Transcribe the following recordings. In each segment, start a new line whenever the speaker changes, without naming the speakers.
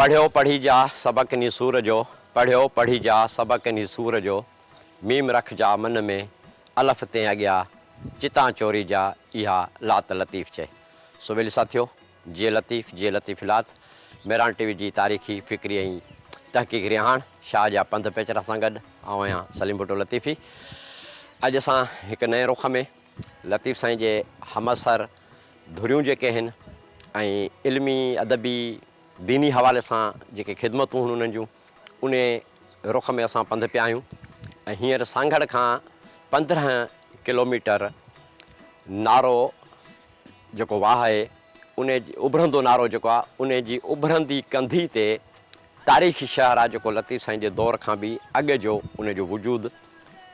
پڙهيو پڙهي جا سبق انهي سور جو، پڙهيو پڙهي جا سبق انهي سور جو، ميم رک جا من ۾، الف تنهن اڳيا، چتان چوري جا، اها لات لطيف چئي. سو ٻيلي ساٿيو، جيئي لطيف، جيئي لطيفي لات، مهراڻ ٽي وي جي تاريخي، فڪري ۽ تحقيقي رهاڻ، شاهه جا پنڌ پيچرا سان گڏ آئون آهيان سليم ڀٽو لطيفي. اڄ اسان هڪ نئين رخ ۾ لطيف سائين جي همعصر ڌريون جيڪي آهن ۽ علمي، ادبي، ديني حوالي سان جيڪي خدمتون هن انهن جون، انهي رخ ۾ اسان پنڌ پيا آهيون ۽ هينئر سانگهڙ کان 15 ڪلوميٽر نارو جيڪو واهه آهي انهي جي اڀرندو نارو جيڪو آهي انهي جي اڀرندي ڪنڌي تي تاريخي شهر آهي جيڪو لطيف سائين جي دور کان به اڳ جو انهي جو وجود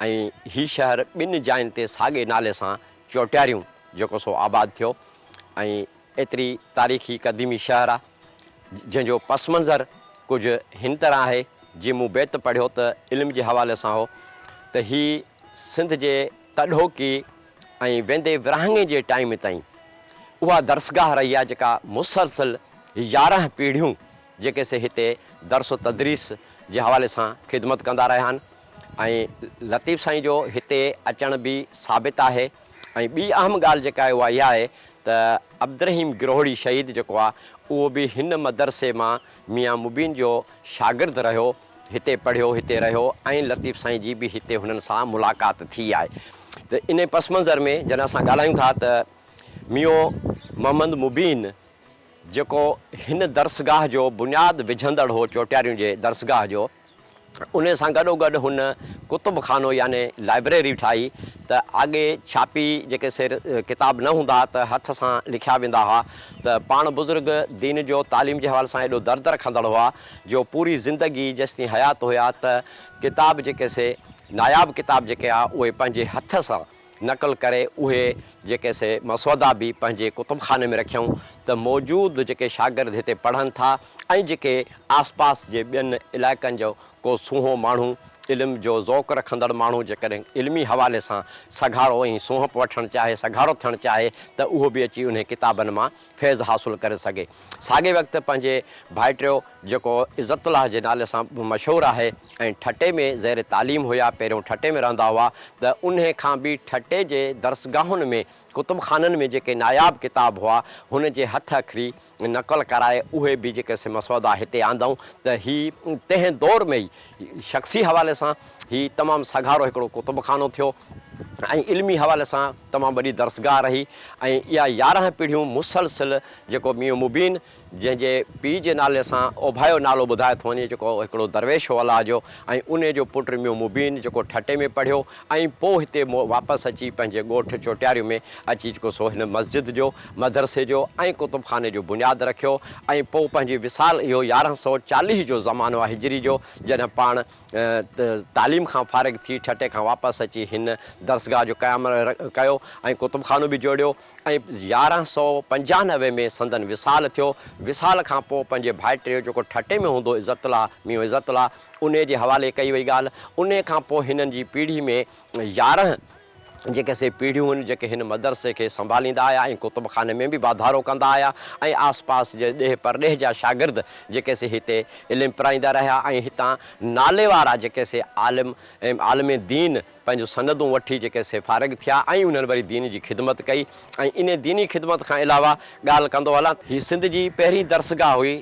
۽ هي شهر ٻن جاين تي ساڳئي نالي سان چوٽياريون جيڪو سو آباد ٿيو ۽ ايتري تاريخي قديمي شهر آ جنهن جو پس منظر ڪجهه هن طرح آهي جيئن مون بيت پڙهيو ته علم جي حوالي سان هو ته هي سنڌ جي تڏهوڪي ۽ ويندي ورهاڱي جي ٽائيم تائين اها درسگاهه رهي آ جيڪا مسلسل 11 پيڙهيون جيڪي سي هتي درس و تدريس جي حوالي سان خدمت ڪندا رهيا آهن ۽ لطيف سائين جو هتي اچڻ به ثابت آهي ۽ ٻي اهم ڳالهه جيڪا آهي اها اها آهي ته عبدالرحيم گروهڙي شهيد جيڪو آهي اهو به هن مدرسي مان ميان مبين جو شاگرد رهيو، هتي پڙهيو، هتي رهيو ۽ لطيف سائين جي به هتي هنن سان ملاقات ٿي آهي ته انهي پس منظر ۾ جڏهن اسان ڳالهايون ٿا ته ميون محمد مبين جيڪو هن درسگاهه جو بنياد وجهندڙ هو چوٽياريون جي درسگاهه جو، انهيء سان گڏوگڏ هن ڪتب خانو يعني لائبريري ٺاهي ته اڳي ڇاپي جيڪي سي ڪتاب نه هوندا ته هٿ سان لکيا ويندا هئا ته پاڻ بزرگ دين جو تعليم جي حوالي سان ايڏو درد رکندڙ هئا جو پوري زندگي جيستائين حيات هيا ته ڪتاب جيڪي سي ناياب ڪتاب جيڪي هئا اهي پنهنجي هٿ سان نقل ڪري اهي جيڪي سي مسودا به پنهنجي ڪتب خاني ۾ رکيائون ته موجود جيڪي شاگرد هتي پڙهن ٿا ۽ جيڪي آس پاس جي ٻين علائقن جو ڪو سونهون ماڻهو علم جو ذوق رکندڙ ماڻهو جيڪڏهن علمي حوالي سان سگهارو ۽ سونهپ وٺڻ چاهي سگهارو ٿيڻ چاهي ته اهو به اچي انهي ڪتابن مان فيض حاصل ڪري سگهي. ساڳئي وقت پنهنجي ڀائٽيو جيڪو عزت الله جي نالي سان مشهور آهي ۽ ٺٽي ۾ زير تعليم هيا پهريون ٺٽي ۾ رهندا هئا ته انهي کان به ٺٽي جي درسگاهن ۾ ڪتب خانن ۾ جيڪي ناياب ڪتاب هئا هن جي هٿ اکري نقل ڪرائي اهي به جيڪي سي مسودا هتي آندائون ته هي تنهن دور ۾ ئي شخصي حوالي سان هي تمام سگهارو هڪڙو ڪتب خانو ٿيو ۽ علمي حوالي سان تمام وڏي درسگاهه رهي ۽ اها 11 پيڙهيون مسلسل جيڪو ميون مبين جنهن جي پيء جي نالي سان اوڀايو نالو ٻڌايو ٿو وڃي جيڪو هڪڙو درويش هو الله جو ۽ انهي جو پٽ ميون مبين جيڪو ٺٽي ۾ پڙهيو ۽ پوء هتي واپس اچي پنهنجي ڳوٺ چوٽياريون ۾ اچي جيڪو سو هن مسجد جو مدرسي جو ۽ ڪتب خاني جو بنياد رکيو ۽ پوء پنهنجي وصال اهو 1140 جو زمانو آهي هجري جو جڏهن پاڻ تعليم کان فارغ ٿي ٺٽي کان واپس اچي هن درسگاهه جو قيام ڪيو ۽ ڪتب خانو به جوڙيو ۽ 1195 ۾ سندن وصال ٿيو. وصال کان پوء پنهنجي ڀائٽيو جيڪو ٺٽي ۾ هوندو عزت الله، ميون عزت الله، انهي جي حوالي ڪئي وئي ڳالهه. انهي کان پوء هنن جي پيڙهي ۾ 11 جيڪي سي پيڙهيون هن جيڪي هن مدرسي کي سنڀاليندا آيا ۽ ڪتب خاني ۾ به واڌارو ڪندا آيا ۽ آس پاس جي ڏيهه پرڏيهه جا شاگرد جيڪي سي هتي علم پرائيندا رهيا ۽ هتان نالي وارا جيڪي سي عالم ۽ عالم دين پنهنجون سندون وٺي جيڪي سي فارغ ٿيا ۽ انهن وري دين جي خدمت ڪئي ۽ انهي ديني خدمت کان علاوه ڳالهه ڪندو هلان. هي سنڌ جي پهرين درسگاهه هئي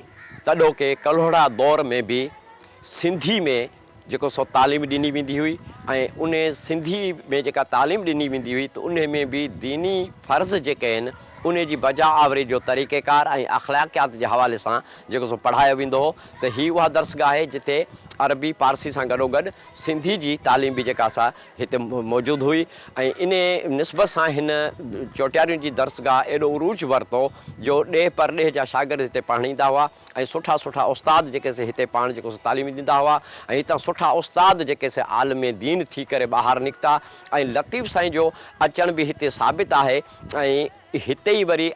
تڏهوڪي ڪلهوڙا دور ۾ به سنڌي ۾ جيڪو سو تعليم ڏني ويندي هئي ۽ انهي سنڌي ۾ جيڪا تعليم ڏني ويندي هئي ته انهي ۾ به ديني فرض جيڪي آهن انهي جي بجا آوري جو طريقيڪار ۽ اخلاقيات جي حوالي سان جيڪو سو پڙهايو ويندو هو ته هي اها درسگاهه آهي جتي عربي پارسي سان گڏوگڏ سنڌي جي تعليم به جيڪا سا هتي موجود هئي ۽ انهي نسبت سان هن چوٽيارين جي درسگاهه ايڏو عروج ورتو جو ڏيهه پرڏيهه جا شاگرد هتي پڙهڻ ايندا هئا. ۽ سٺا سٺا استاد جيڪي سي هتي پاڻ جيڪو سو تعليم ڏيندا هئا ۽ هتان سٺا استاد جيڪي سي عالم دين ٿي ڪري ٻاهر نڪتا ۽ لطيف سائين جو اچڻ به هتي ثابت آهي ۽ هتي ئي وري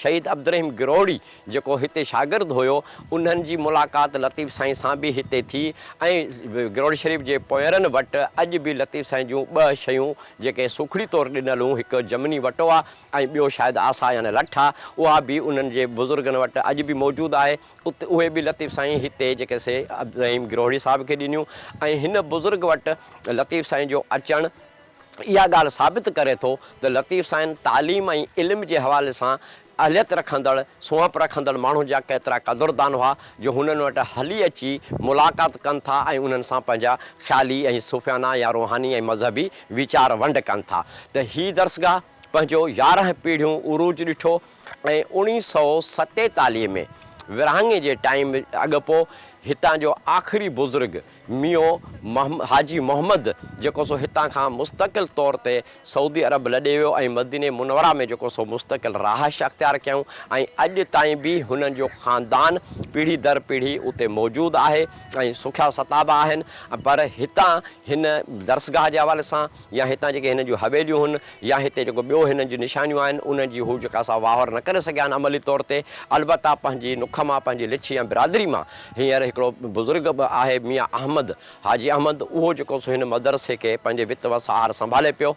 شهيد عبدالرحيم گروهڙي جيڪو هتي شاگرد هيو، انهن جي ملاقات لطيف سائين سان به هتي ٿي ۽ گروهڙي شريف جي پوئرن وٽ اڄ به لطيف سائين جون ٻه شيون جيڪي سوکڙي طور ڏنل هيون، هڪ جمني وٽو آ ۽ ٻيو شايد آسا يعني لٺ آ، اها به انهن جي بزرگن وٽ اڄ به موجود آهي. اتي اهي به لطيف سائين هتي جيڪي سي عبدالرحيم گروهڙي صاحب کي ڏنيون ۽ هن بزرگ وٽ لطيف سائين جو اچڻ اها ڳالهه ثابت ڪري ٿو ته لطيف سائين تعليم ۽ علم جي حوالي سان اهليت رکندڙ، سونهپ رکندڙ ماڻهن جا ڪيترا قدردان هئا جو هنن وٽ هلي اچي ملاقات ڪن ٿا ۽ انهن سان پنهنجا خيالي ۽ صوفيانه يا روحاني ۽ مذهبي ويچار ونڊ ڪن ٿا ته هي درسگاهه پنهنجو 11 پيڙهيون عروج ڏٺو ۽ 1947 ۾ ورهاڱي جي ٽائيم اڳ پوء هتان جو آخري بزرگ ميون حاجي محمد جيڪو سو هتان کان مستقل طور تي سعودي عرب لڏي ويو ۽ مديني منوره ۾ جيڪو سو مستقل رهائش اختيار ڪيائون ۽ اڄ تائين به هنن جو خاندان پيڙهي در پيڙهي اتي موجود آهي ۽ سکيا ستابا آهن پر هتان هن درسگاهه جي حوالي سان يا هتان جيڪي هنن جون حويليون هن يا هتي جيڪو ٻيو هنن جون نشانيون آهن انهن جي هو جيڪا سا واهر نه ڪري سگهيا آهن عملي طور تي. البته پنهنجي نک مان پنهنجي لڇ يا برادري مان هينئر هڪڙو بزرگ به آهي ميان احمد، حاجي احمد، اهو جيڪو سو هن مدرسي کي پنهنجي وت وس آهر سنڀالي پيو.